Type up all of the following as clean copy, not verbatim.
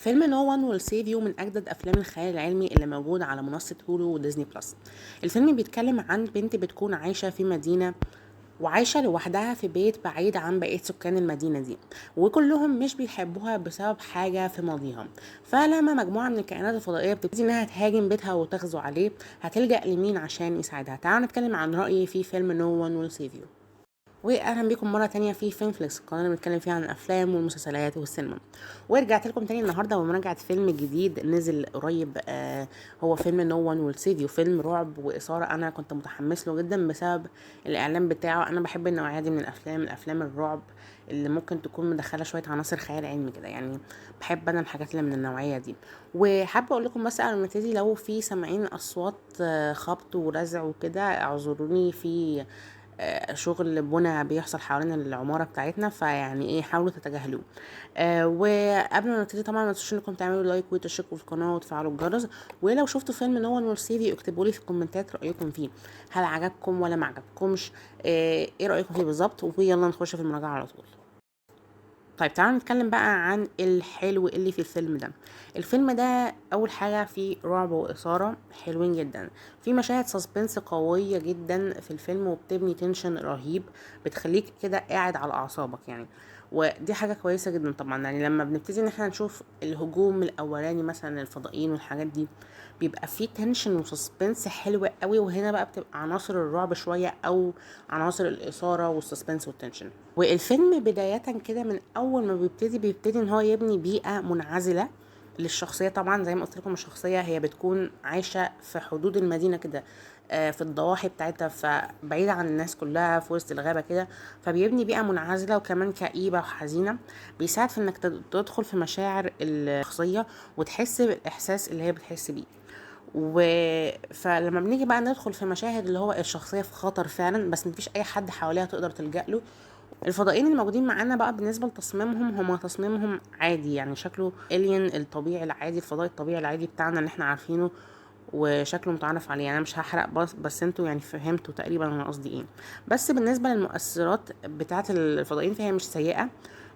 فيلم No One Will Save You من أجدد أفلام الخيال العلمي اللي موجود على منصة هولو وديزني بلس. الفيلم بيتكلم عن بنت بتكون عايشة في مدينة وعايشة لوحدها في بيت بعيد عن بقية سكان المدينة دي، وكلهم مش بيحبوها بسبب حاجة في ماضيها. فلما مجموعة من الكائنات الفضائية بتبتدي انها تهاجم بيتها وتغزو عليه، هتلجأ لمين عشان يساعدها؟ تعالوا نتكلم عن رأيي في فيلم No One Will Save You. واهلا بيكم مرة تانية في فيلم فليكس، القناة اللي بنتكلم فيها عن الافلام والمسلسلات والسينما. ورجعت لكم تاني النهارده بمراجعه فيلم جديد نزل قريب، هو فيلم No One Will Save You، فيلم رعب واثاره. انا كنت متحمس له جدا بسبب الاعلان بتاعه. انا بحب النوعية دي من الافلام، الافلام الرعب اللي ممكن تكون مدخله شوية عناصر خيال علمي كده، يعني بحب انا الحاجات اللي من النوعية دي. وحابة اقول لكم بس قبل ما نبتدي، لو في سامعين اصوات خبط ورزع وكده اعذروني، في شغل بنا بيحصل حوالين العمارة بتاعتنا، فيعني ايه حاولوا تتجاهلوه. وقبل ما نبتدي طبعا ما تنسوش انكم تعملوا like وتشتركوا في القناة وتفعلوا الجرس. ولو شفتوا فيلم No One Will Save You اكتبوا لي في الكومنتات رأيكم فيه، هل عجبكم ولا ما عجبكمش، ايه رأيكم فيه بالظبط. ويلا نخش في المراجعة على طول. طيب تعالوا نتكلم بقى عن الحلو اللي في الفيلم ده. الفيلم ده اول حاجة فيه رعب واثاره حلوين جدا، في مشاهد suspense قوية جدا في الفيلم وبتبني tension رهيب، بتخليك كده قاعد على اعصابك يعني، ودي حاجة كويسة جدا طبعا. يعني لما بنبتدي ان احنا نشوف الهجوم الاولاني مثلا الفضائيين والحاجات دي، بيبقى فيه tension و suspense حلو قوي، وهنا بقى بتبقى عناصر الرعب شوية او عناصر الاثارة وال suspense وال tension. والفيلم بداية كده من اول ما بيبتدي ان هو يبني بيئة منعزله للشخصية. طبعا زي ما قلت لكم الشخصية هي بتكون عايشه في حدود المدينة كده، في الضواحي بتاعتها، فبعيده عن الناس كلها في وسط الغابة كده، فبيبني بيئة منعزله وكمان كئيبة وحزينه، بيساعد في انك تدخل في مشاعر الشخصية وتحس بالاحساس اللي هي بتحس بيه. فلما بنيجي بقى ندخل في مشاهد اللي هو الشخصية في خطر فعلا، بس مفيش اي حد حواليها تقدر تلجأ له. الفضائيين اللي موجودين معانا بقى بالنسبة لتصميمهم، هما تصميمهم عادي، يعني شكله alien الطبيعي العادي، الفضائي الطبيعي العادي بتاعنا اللي احنا عارفينه وشكله متعارف عليه. يعني انا مش هحرق بس انتوا يعني فهمتوا تقريبا انا قصدي ايه. بس بالنسبة للمؤثرات بتاعه الفضائيين فهي مش سيئه،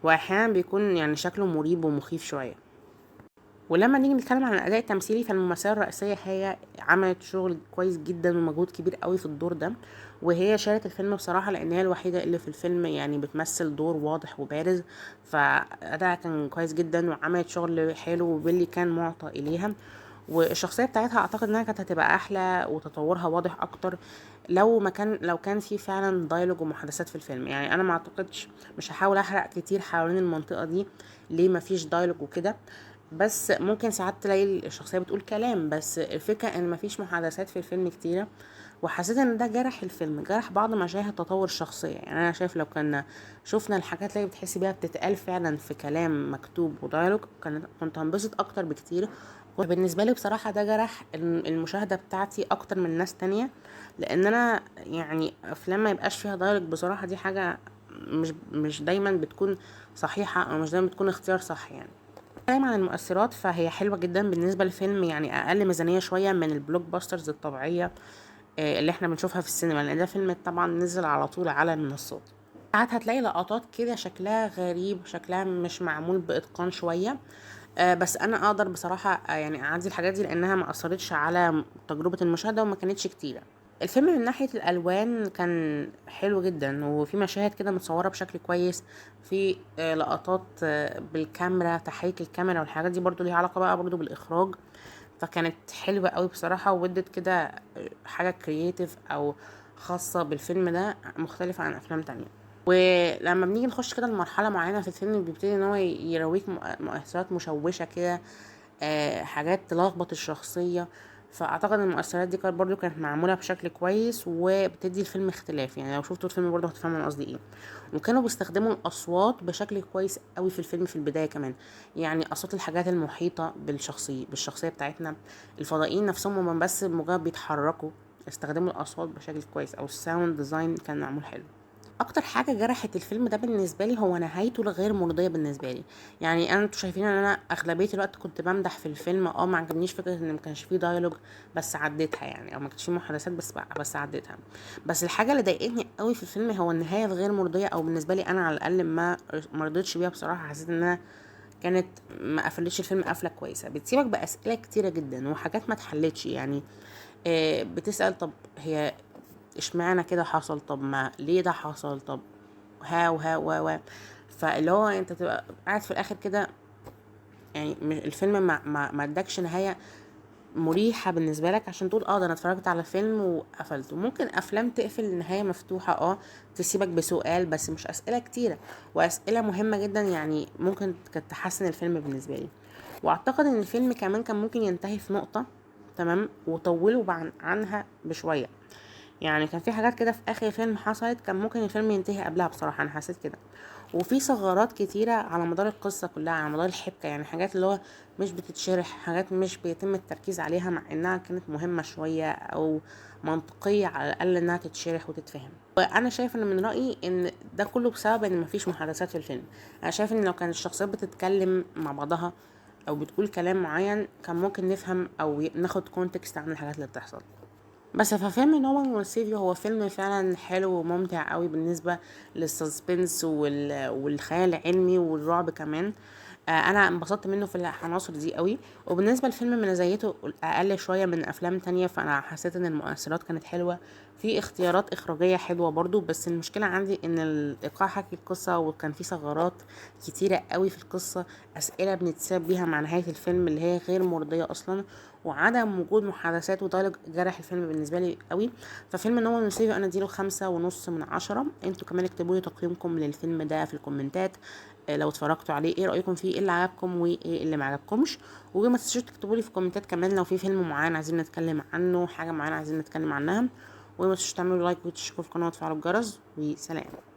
واحيانا بيكون يعني شكله مريب ومخيف شوية. ولما نيجي نتكلم عن الاداء التمثيلي، فالممثله الرئيسية هي عملت شغل كويس جدا ومجهود كبير قوي في الدور ده، وهي شالت الفيلم بصراحة، لان هي الوحيدة اللي في الفيلم يعني بتمثل دور واضح وبارز، فاداءها كان كويس جدا وعملت شغل حلو باللي كان معطى اليها. والشخصية بتاعتها اعتقد انها كانت هتبقى احلى وتطورها واضح اكتر لو كان في فعلا dialogue ومحادثات في الفيلم. يعني انا ما اعتقدش، مش هحاول احرق كتير حوالين المنطقة دي ليه ما فيش dialogue وكده، بس ممكن ساعات تلاقي الشخصية بتقول كلام، بس الفكرة ان مفيش محادثات في الفيلم كتيرة، وحسيت ان ده جرح الفيلم، جرح بعض مشاهد تطور الشخصية. يعني انا شايف لو كنا شفنا الحاجات اللي بتحسي بيها بتتقال فعلا في كلام مكتوب و dialogue، كنت هنبسط اكتر بكتير. وبالنسبة لي بصراحة ده جرح المشاهدة بتاعتي اكتر من ناس تانية، لان انا يعني افلام ما يبقاش فيها dialogue بصراحة دي حاجة مش دايما بتكون صحيحة، او مش دايما بتكون اختيار صح. يعني كلام عن المؤثرات فهي حلوة جدا بالنسبة للفيلم، يعني أقل ميزانية شوية من ال blockbusters الطبيعية، اللي احنا بنشوفها في السينما، لأن ده فيلم طبعا نزل على طول على المنصات. ساعات هتلاقي لقطات كده شكلها غريب، شكلها مش معمول بإتقان شوية، بس أنا أقدر بصراحة، يعني أعدي الحاجات دي لأنها ما أثرتش على تجربة المشاهدة وما كانتش كتيرة. الفيلم من ناحية الألوان كان حلو جدا، وفي مشاهد كده متصورة بشكل كويس، في لقطات، بالكاميرا، تحريك الكاميرا والحاجات دي برضو ليها علاقة بقى برضو بالإخراج، فكانت حلوة قوي بصراحة، وادت كده، حاجة creative أو خاصة بالفيلم ده مختلفة عن أفلام تانية. ولما بنيجي نخش كده لمرحلة معينة في الفيلم بيبتدي إن هو يرويك مؤثرات مشوشة كده، حاجات تلخبط الشخصية، فاعتقد ان المؤثرات دي كانت برضو معمولة بشكل كويس وبتدي الفيلم اختلاف. يعني لو شفتوا الفيلم برضو هتفهموا انا قصدي ايه. وكانوا بيستخدموا الاصوات بشكل كويس قوي في الفيلم في البداية كمان، يعني اصوات الحاجات المحيطة بالشخصية بتاعتنا، الفضائيين نفسهم هم بس مجرد بيتحركوا استخدموا الاصوات بشكل كويس، او ال sound design كان معمول حلو. اكتر حاجة جرحت الفيلم ده بالنسبة لي هو نهايته الغير مرضية بالنسبة لي. يعني انتوا شايفين ان انا اغلبية الوقت كنت بمدح في الفيلم، ما عجبنيش فكرة ان ما كانش فيه dialogue بس عديتها، يعني او ما كانش فيه محادثات بس عديتها. بس الحاجة اللي ضايقتني قوي في الفيلم هو النهاية الغير مرضية، او بالنسبة لي انا على الاقل ما رضيتش بيها بصراحة. حسيت انها كانت ما قفلتش الفيلم قفله كويسه، بتسيبك باسئلة كتيرة جدا وحاجات ما اتحلتش. يعني بتسال طب هي اشمعنى كده حصل، طب ما ليه ده حصل، طب ها وها و و فاللي هو انت تبقى قاعد في الاخر كده، يعني الفيلم ما ادكش نهاية مريحه بالنسبة لك عشان تقول ده انا اتفرجت على فيلم وقفلته. ممكن افلام تقفل النهاية مفتوحة، تسيبك بسؤال بس مش اسئلة كتيرة، واسئلة مهمة جدا يعني ممكن كانت تحسن الفيلم بالنسبة لي. واعتقد ان الفيلم كمان كان ممكن ينتهي في نقطة، تمام، وطولوا عنها بشوية. يعني كان في حاجات كده في اخر الفيلم حصلت كان ممكن الفيلم ينتهي قبلها بصراحة، انا حسيت كده. وفي ثغرات كتيرة على مدار القصة كلها، على مدار الحبكة، يعني حاجات اللي هو مش بتتشرح، حاجات مش بيتم التركيز عليها مع انها كانت مهمة شوية او منطقية على الاقل انها تتشرح وتتفهم. وانا شايف ان من رأيي ان ده كله بسبب ان مفيش محادثات في الفيلم. انا شايف ان لو كانت الشخصيات بتتكلم مع بعضها او بتقول كلام معين كان ممكن نفهم او ناخد context عن الحاجات اللي بتحصل. بس ففيلم No One Will Save You هو فيلم فعلا حلو وممتع قوي بالنسبة لل suspense والخيال العلمي والرعب كمان. انا انبسطت منه في العناصر دي قوي. وبالنسبة للفيلم ميزانيته اقل شوية من افلام تانية، فانا حسيت ان المؤثرات كانت حلوة، في اختيارات اخراجية حلوة برضو. بس المشكلة عندي ان الايقاع حكي القصة، وكان في ثغرات كتيرة قوي في القصة، اسئلة بنتساب بيها مع نهاية الفيلم اللي هي غير مرضية اصلا، وعدم وجود محادثات و dialogue جرح الفيلم بالنسبة لي قوي. ففيلم No One Will Save You انا اديله 5.5 من 10. انتوا كمان اكتبوا لي تقييمكم للفيلم ده في الكومنتات، لو اتفرجتوا عليه ايه رايكم فيه، ايه اللي عجبكم وايه اللي ما عجبكمش. وما تنسوش تكتبوا لي في الكومنتات كمان لو في فيلم معين عايزين نتكلم عنه، حاجة معينة عايزين نتكلم عنها. وما تنسوش تعملوا like وتشتركوا في القناة وتفعلوا الجرس، وسلام.